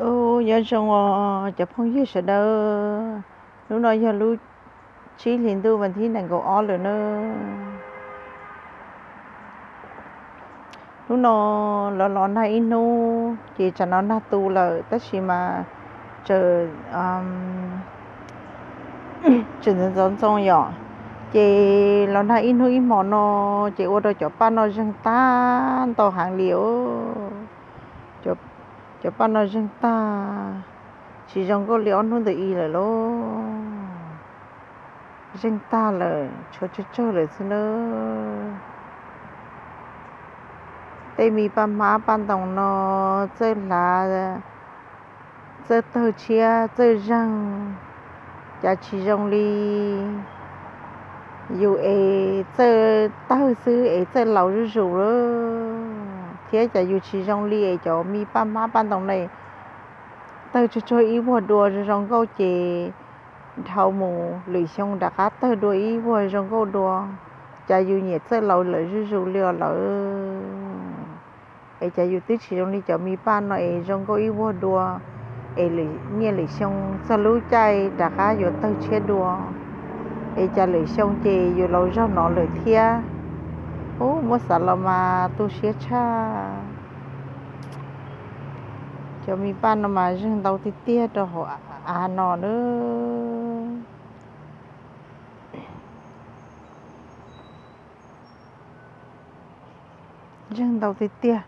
Ub, nyob zoo os cov phooj ywg sawv daws, hnub no yog lub tsib hlis ntuj vas thib nees nkaum ob lawm na. Hnub no los los nag ib hnub ces tsam no nag tu lawm tab sis mas tseem, tseem ntxoov ntxoo yom. Ces los nag ib hnub ib hmos no ces ua rau cov paj no zeeg tag ntau heev li os. Cov paj no zeeg tag, tsis zoo nkauj li ob hnub ntawd ib lawm lauj. Zeeg tag lawm, tshuav tsawg tsawg lawm xwb nawb. Tej me paj hmab paj ntoos no txawj hlav, txawj tawg tshiab txawj zeeg, cas tsis zoo li yus es txawj tawg xwb es txawj laus zuj zus lawm thiab cas yus tsis zoo li es cov me paj hmab paj ntoos na tawg tsuag tsuag ib vuag dua zoo zoo nkauj ces dhau mus lwm xyoo rov qab tawg dua ib vuag zoo nkauj dua, cas yus nyiam txawj laus lawm zuj zus li os lawm. Es cas yus twb tsis zoo li cov me paj no es zoo nkauj ib vuag dua, es nyiaj lwm xyoo txog lub caij rov qab yuav tawg tshiab dua, es cas lwm xyoo ces yus laus zog no lawm thiab. Ub, muab xav los mas tu siab tshaj. Cov me paj no mas zeeg ntau tiag tiag rau hauv av no na. Zeeg ntau tiag tiag,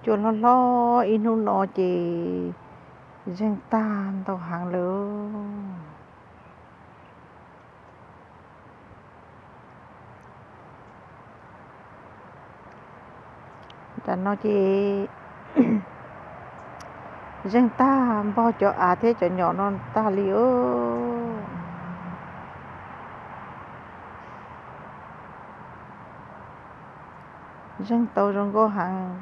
cua hlob hlob ib hnub no ces zeeg tag ntau heev lawm. Tam no ces zeeg tag npog cov av thiab cov nyom no tag li os. Zeeg tau zoo nkauj heev.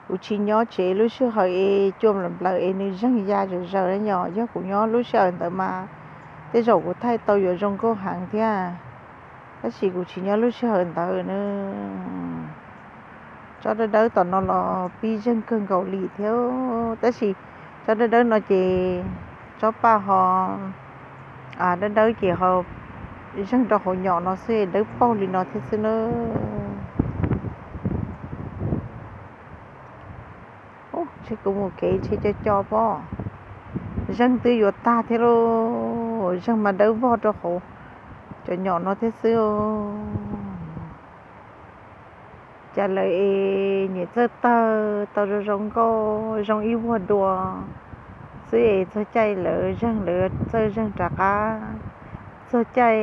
Kuv tsis nyob tsev lub sij hawm es cua nplawm nplawm es nws zeeg ya zom zaws na yom. Yog kuv nyob lub sij hawm ntawd mas tej zaum kuv thaij tau yuav zoo nkauj heev thiab, tab sis kuv tsis nyob lub sij hawm ntawd na. Tsob dawb dawb tom no los pib zeeg kawg nkaus li thiab, tab sis tsob dawb dawb no ces tsob paj ho dawb dawb ces ho zeeg rau hauv nyom no xwb, dawb paug li no thiab xwb na. Ntshe kuv mus kev ntshe co co pob, zeeg twb yuav tag thiab lauj, zeeg mas dawb vog rau hauv cov nyom no thiab xwb. Cas lawv es nyiam txawj tawg tau zoo zoo nkauj zoo ib vuag dua xwb es txog caij lawv zeeg lawv txawj zeeg rov qab, txog caij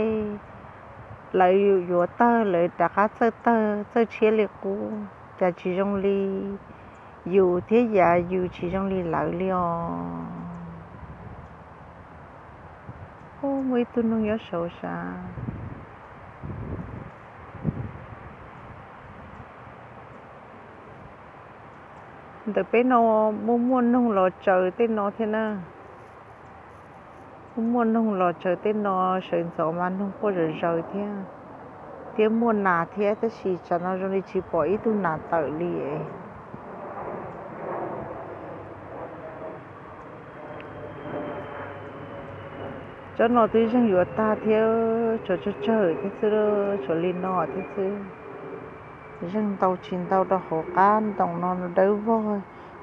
lawv yuav tawg lawv rov qab txawj tawg txawj tshiab li qub, cas tsis zoo li yus thiab yav yus tsis zoo li lawv li os. Ub, muaj ib tug noog nyob saud sav. Ntawm peb no muaj muaj noog los tsaws tej no thiab na. Muaj muaj noog los tsaws tej no, sawv ntxov mas noog quaj zom zaws thiab, thiab muaj nas thiab, tab sis tsam no zoo li tsis pom ib tug nas tawm li. Tsob no twb zeeg yuav tag thiab, tshuav tsawg tsawg thiab xwb, tshuav li no thiab xwb. Zeeg ntau tsis ntau rau hauv qab ntoos no dawb vog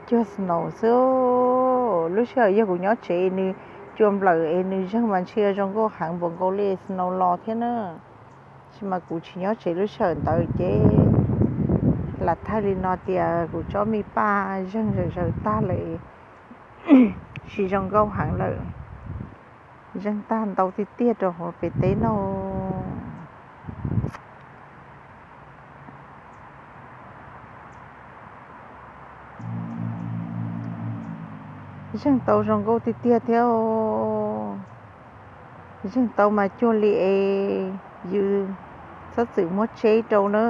cuag snow xwb. Lub sij hawm yog kuv nyob tsev nws cua nplawm es nws zeeg mas ntshe zoo nkauj heev npaum nkaus li snow los thiab na. Tab sis mas kuv tsis nyob tsev lub sij hawm ntawd ces lam thaij li no tias kuv tsob me paj zeeg zawm zaws tag lawm, tsis zoo nkauj heev lawm. Zeeg tag ntau tiag tiag rau hauv pem teb no. Zeeg tau zoo nkauj tiag tiag thiab. Zeeg tau mas cuag li es yus txhob txwm muab tseb rau na.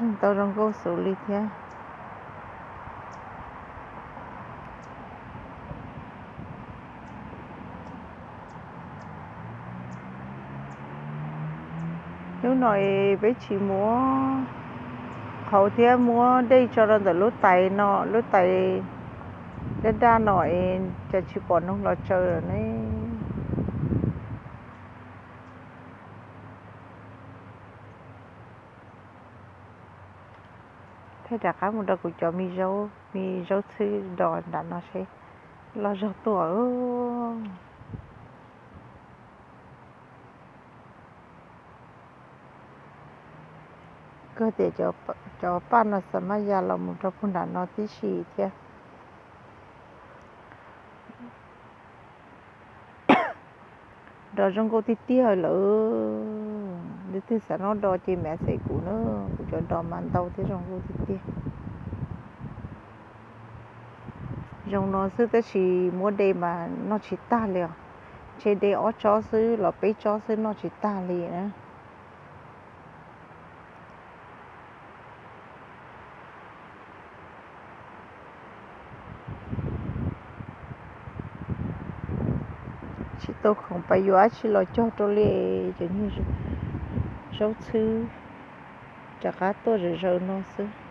Zeeg tau zoo nkauj xws li thiab. Hnub no peb tsis muab qhauv thiab muab dej tso rau ntawm lub tais no, lub tais Daj daj no es cas tsis pom noog los tsaws lawm ne. Thiaj rov qab mus rau kuv cov me zaub, me zaub txhwb do nram no seb loj zog tuaj. Kawg tias cov paj no xav maj ya los mus rau puag nram no tib si thiab. Do zoo nkauj tiag tiag lawm. Leej twg xav noj do ces message kuv na, kuv cov do mas ntau thiab zoo nkauj tiag tiag. Zoo no xwb tab sis muab de mas noj tsis tag li os. Ntshe de ob tsob xwb los peb tsob xwb noj tsis tag li na. Tsis tau khoom pab yuav dab tsi los cog rau li, cov niag zaub txhwb rov qab tuaj zawm zaws no xwb.